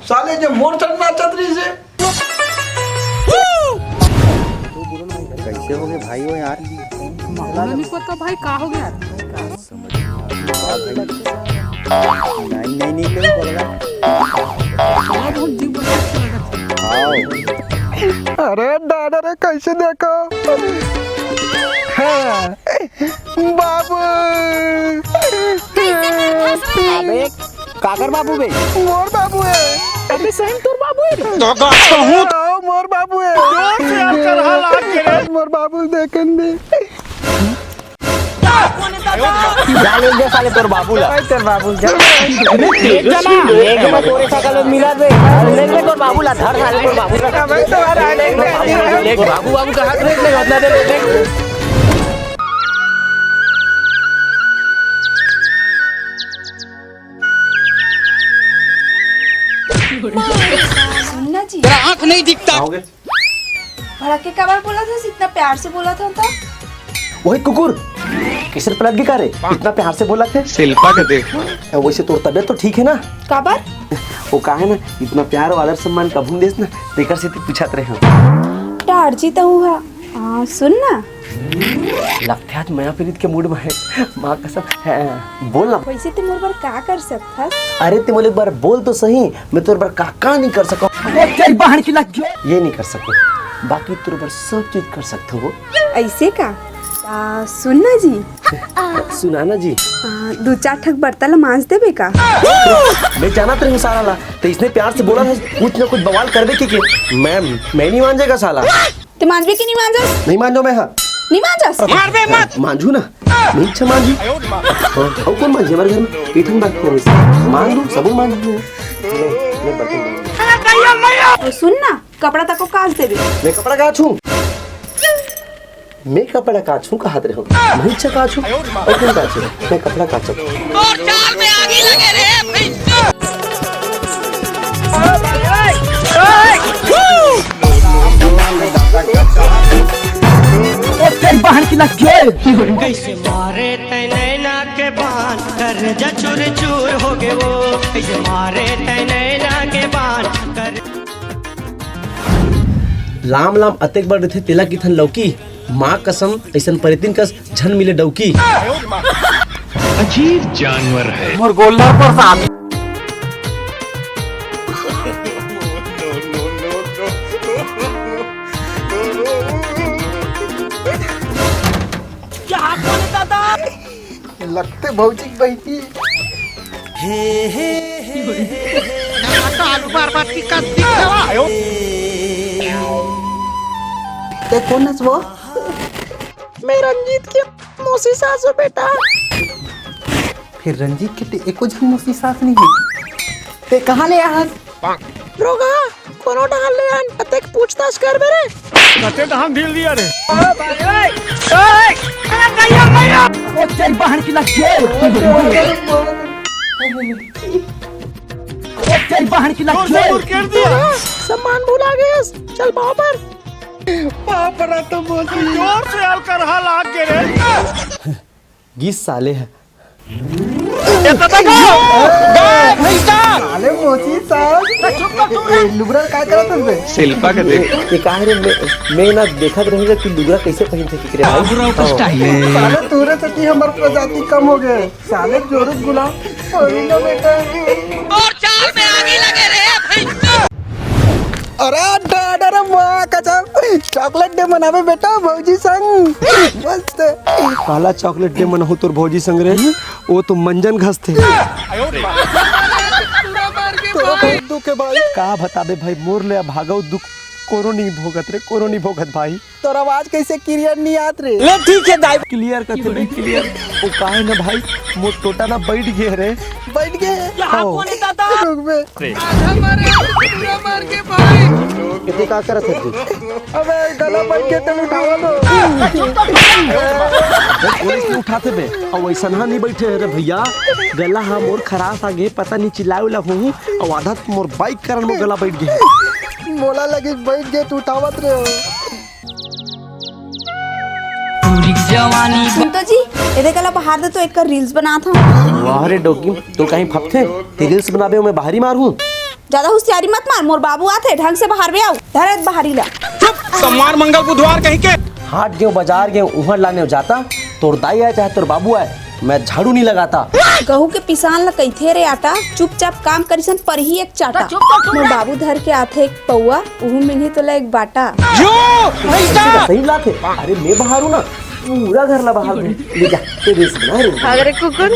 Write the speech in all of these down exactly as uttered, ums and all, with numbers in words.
साले जे मोर संग नाचत रहिस हे। कैसे हो गए भाई वो यार? मालूम नहीं पता भाई का हो गया। नहीं, नहीं, नहीं, नहीं, पगला। बहुत जीव बचा के रखा। हाँ। अरे दादा रे, कैसे देखो? हाँ। बाबू। अबे, काकर बाबू बे? मोर बाबू हे। अबे सही में तोर बाबू हे रे? हाँ, मोर बाबू हे। जोर से यार, कर हाल आग के रे। मोर बाबू देखे न दे। जा ले दे साले तोर बाबू ला। भाई तोर बाबू जा। एक जना, एक जना तोरे सकल में मिला दे। ले दे तोर बाबू ला, धर साले तोर बाबू ला। अबे तो आ रहा है, ले, ले, ले, ले। बाबू, बाबू का हाथ देख ले, अपना दे, देख। सुन ना जी। तेरा आंख नहीं दिखता। भड़क के काबर बोलत हस, इतना प्यार से बोलत हस तो। वही कुकुर, किसर पलट भी का रे, इतना प्यार से बोलत हे। शिल्पा के देख। वैसे तोर तबियत तो ठीक हे ना? काबर? वो का हे ना, इतना प्यार अउ आदर सम्मान कभू नइ देस ना, तेकर सेती पूछत रहे हंव। टारजी तहूं हा। आ, सुन ना। लगथे आज मया पीरित के मूड में हे। माँ कसम। हाँ, बोल ना। वैसे ते मोर बर का कर सकथस? अरे ते मोला एक बार बोल तो सही, मैं तोर बर का का नहीं कर सकंव। अरे तेरी बहन की लग गयो। ये नहीं कर सकंव, बाकी तोर बर सब चीज कर सकथंव वो। ऐसे का? आ, सुन ना जी। सुना ना जी। आ, दू चार ठक बर्तन ला मांज देबे का? मैं जानत रहे हंव साला ला, ते इसने प्यार से बोला था, कुछ ना कुछ बवाल करबे के, के? मैं, मैं नहीं मांजेगा साला। ते मांजबे कि नहीं मांजस? नहीं मांजो मैं, हाँ। नहीं मांजस? मांजू ना। नहीं अच्छा मांजू। हाँ, अउ कौन मांजे हमारे घर में? पीठन बात करो इससे। मांज दो, सब मांज दो। ले, ले बर्तन मांज। अउ सुन ना, कपड़ा तको काच देबे। मैं कपड़ा काचहूं? मैं कपड़ा काचहूं कहत रहे हंव। मैं अच्छा काचहूं? अउ कौन काचे? मैं कपड़ा काचहूं। ओ तेरी बहन की लग गई। कैसे मारे तै नैना के बाण, करेजा चूर चूर हो गे वो। कैसे मारे तै नैना के बाण, कर लाम लाम अतेक बड़ रहिथे, तेला किथन लौकी। माँ कसम, अइसन परितिन कस झन मिले डौकी। अजीब जानवर है। मोर गोल्लर प्रसाद। लगथे भौजी के बहिनी। आलू बार बार टिक्का दिख रहा। ते कोन हस वो? मैं रंजीत के मौसी सास हूँ बेटा। फेर रंजीत के ते एको झन मौसी सास नहीं हे। ते कहाँ ले आहस? रोगा, कोनो डहार ले आन, अतेक पूछताछ करबे रे। कते डहान ढील दिया रे। ओ भाई, ओए, ओए, अरे भैया, भैया। ओ तेरी बहन की लग गई। ओ तेरी बहन की लग गई। सम्मान भुला गए, चल पाँव पर। पाँव पर तो बोल। जोर से हल्का रहा लाग के रे। गिस साले ह। ए, दादा गो! गाय, भैंसा! साले मोची साहब। ए, लुगरा का करत हस बे? शिल्पा के देख। ए, ए, का रे, मैं, मैं ना देखत रहे कि लुगरा कैसे पहनथे, केकरे भाई? बाबूराव का हाँ। Style। साले तोरे से कि हमर प्रजाति कम हो गए। साले जोरू गुलाम, अभी ना बेटा। और चार में आगे लगे रे, भैंसा! अरे दादा रे माँ कसम, chocolate day मनाबे बेटा भौजी संग। मस्त। काला chocolate day मनाहू तोर भौजी संग रे, वो तो मंजन घसथे। तोरा बहुत दुख हे भाई। का बताबे भाई, मोर ले अभागव दुख कोनो नहीं भोगत रे, कोनो नहीं भोगत भाई। तोर आवाज कैसे clear नहीं आत रे? ले ठीक है दाई। Clear करते भाई, clear। वो का हे ना भाई, मोर टोटा ना बैठ गए रे। बैठ गए? हाँ। रुक बे। आधा मारे, पूरा मार के भाई। ये का करत हे तू? अबे गला बैठ गए, तने उठावा दो। पुलिस नहीं उठाते बे। अब वैसन हा नहीं बैठे रे भैया। गला हा मोर खरास आ गए, पता नहीं चिल्लाए उला हूँ। अब आधा तो मोर bike कारण मोर गला बैठ गए। मोला लगे बैठ गए, तू उठावत रहे हो। सुन तो जी, एदे कला बाहर दे तो एक reels बनात हूँ। वाह रे डोकी, तो कहीं फपथे, ते reels बनाबे में बाहरी मार हूँ। ज्यादा होशियारी मत मार, मोर बाबू आथे, ढंग से बहारबे। आऊ धरे बहारी ला। चुप, सम्मान मंगल बुधवार कहीं के। हाट गेंव, बाजार गेंव, उहर लाने जाता। तोर दाई आय चाहे तोर बाबू आय, मैं झाड़ू नहीं लगाता। गहूं के पिसान ला कहिथे रे आटा, चुपचाप काम करिसन परही एक चाटा। मोर बाबू धर के आथे एक पौआ, उहू मिलही तोला एक बाटा। यो, भैसा! सही बात है। अरे मैं बहारू ना, पूरा घर ला बहार दूं। ले जा, तेरे से ना रे। अगर कुकुर।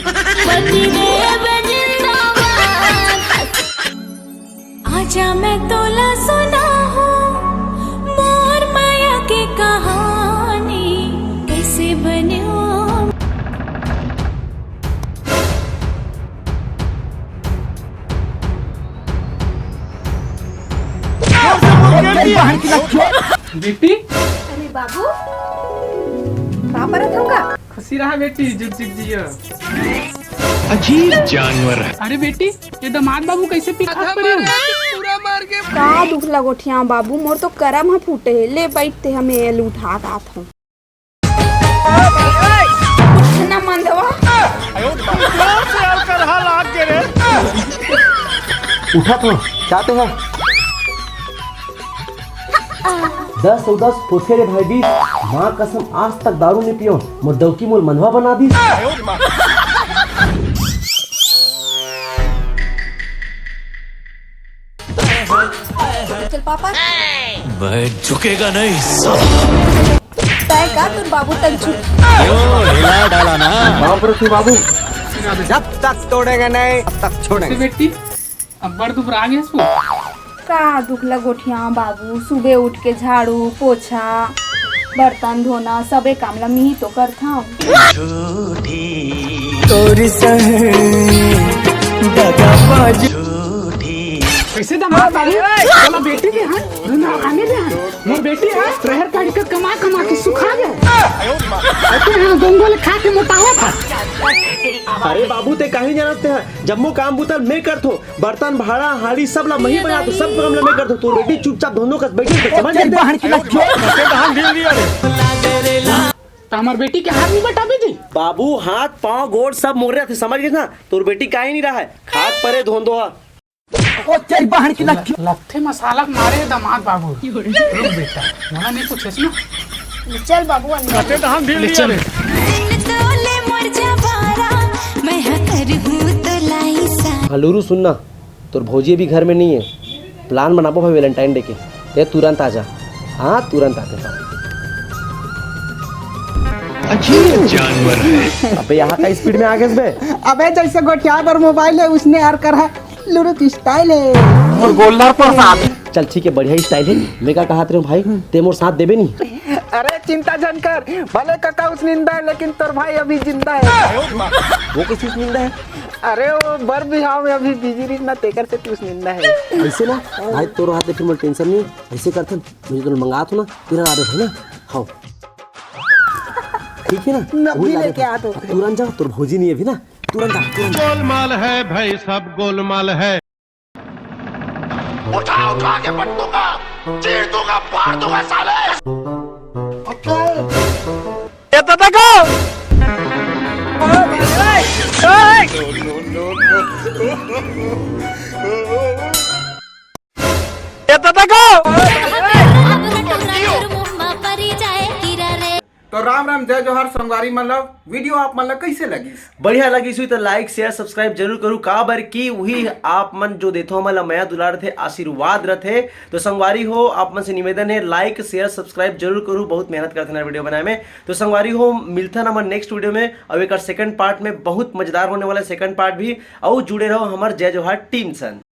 आजा मैं तोला सुनाहूं मोर माया के कहानी, कैसे बन्यों। बेटी। अरे बाबू, का परत हव का? खुशी रहा बेटी, जुग जुग जियो। अजीब जानवर है। अरे बेटी, ये दामाद बाबू कैसे पिखात पड़े हो? का दुख लगोठिया बाबू, मोर तो करम ह फूटे हे। ले बैठ ते, हमें एल उठा के आत हूँ। उठना मंदवा। उठा तो, जाते हैं। दस अउ दस होथे रे भाई बीस, माँ कसम आज तक दारू नइ पियों, मोर डौकी मोल मनवा बना दीस। चल पापा। मैं झुकेगा नहीं साला। तय का तोर बाबू तक झुक। यो, हिला डाला ना। बाप रे तू बाबू। जब तक तोड़ेगा नहीं, तब तक छोड़ेंगे। बेटी, अब्बड़ दुबरा गेस वो। का दुख लगोठिया बाबू, सुबह उठ के झाड़ू, पोछा, बर्तन धोना, सबे काम ला मिही तो करथव। तोरी सह दगाबाज। कैसे दामाद बाबू? चलो बेटी के, हाँ? धुन आने दे, हाँ? मोर बेटी ह रहर काढ़ के कमा कमा के सुखा गे। अते ह गोंगो ले खा के मोटावत हे। अरे बाबू, ते काहीं जानत ते ह? जम्मो काम बुता ल मैं करथों। बर्तन, भाड़ा, हाड़ी सब ला मही बनाथों, सब काम ला मैं करथों। तोर बेटी चुपचाप धोनो कस बइठे हे, समझ तेरी गे? बहन की लड़की। त हमर बेटी के हाथ नइ बटाबे जी। बाबू, हाथ, पाँव, गोड़ सब मोरे रथे, समझ गेस ना? तोर बेटी काहीं नइ रहय, खात परे धोंदो ह। ओ तेरी बहन की लग-, लगथे मसाला के मारे हे दामाद बाबू। रुक बेटा, मोला नइ पूछेस ना। चल बाबू अंदर। ले चल। हलुरू सुन ना, तोर भौजी अभी घर में नइ हे, plan बनाबो भाई Valentine Day के, ते तुरंत आ जा। हाँ, तुरंत आते हैं। अजीब जानवर है। अबे यहाँ का speed में आ गेस बे। अबे जैसे गोठिया बर mobile हे, उसने यार कर है। लुरुक style हे। मोर गोल्डर प्रसाद। चल ठीक हे, बढ़िया style हे। मैं का कहत रहेंव भाई, ते मोर साथ देबे नहीं? अरे चिंता झन कर, भले कका उसनिंदा हे लेकिन तोर भाई अभी जिंदा हे। वो कैसे उसनिंदा हे? अरे वो बर बिहाव में अभी busy रहिस ना, तेकर से उसनिंदा हे। ऐसे ना भाई, तोर हाथ ले फिर मोर tension नहीं, ऐसे करथन, मैं तो मंगात हूँ ना, तेरा आदर है ना, हाँ। ठीक है ना? नब्बी वही लेके आदर है। आ तो। तुरंत जाओ, तोर भौजी नहीं है अभी ना, तुरंत जाओ, तुरंत जाओ। गोलमाल है भाई, सब गोलमाल है। उठा उठा के पटकूंगा, चीर दूंगा, फाड़ दूंगा साले। ये तो देखो। ये तो देखो। तो राम राम, जय जोहार संगवारी मन ला। Video आप मन ला कैसे लगिस? बढ़िया लगिस होही तो like, share, subscribe जरूर करू, काबर कि उही आप मन जो देथो हमन ला मया दुलार रथे, आशीर्वाद रथे। तो संगवारी हो, आप मन से निवेदन हे, like, share, subscribe जरूर करू, बहुत मेहनत करथन यार video बनाए में। तो संगवारी हो, मिलथन हमन next video में, अउ एकर second part में, बहुत मजेदार होने वाला हे second part भी, अउ जुड़े रहो हमर जय जोहार team संग।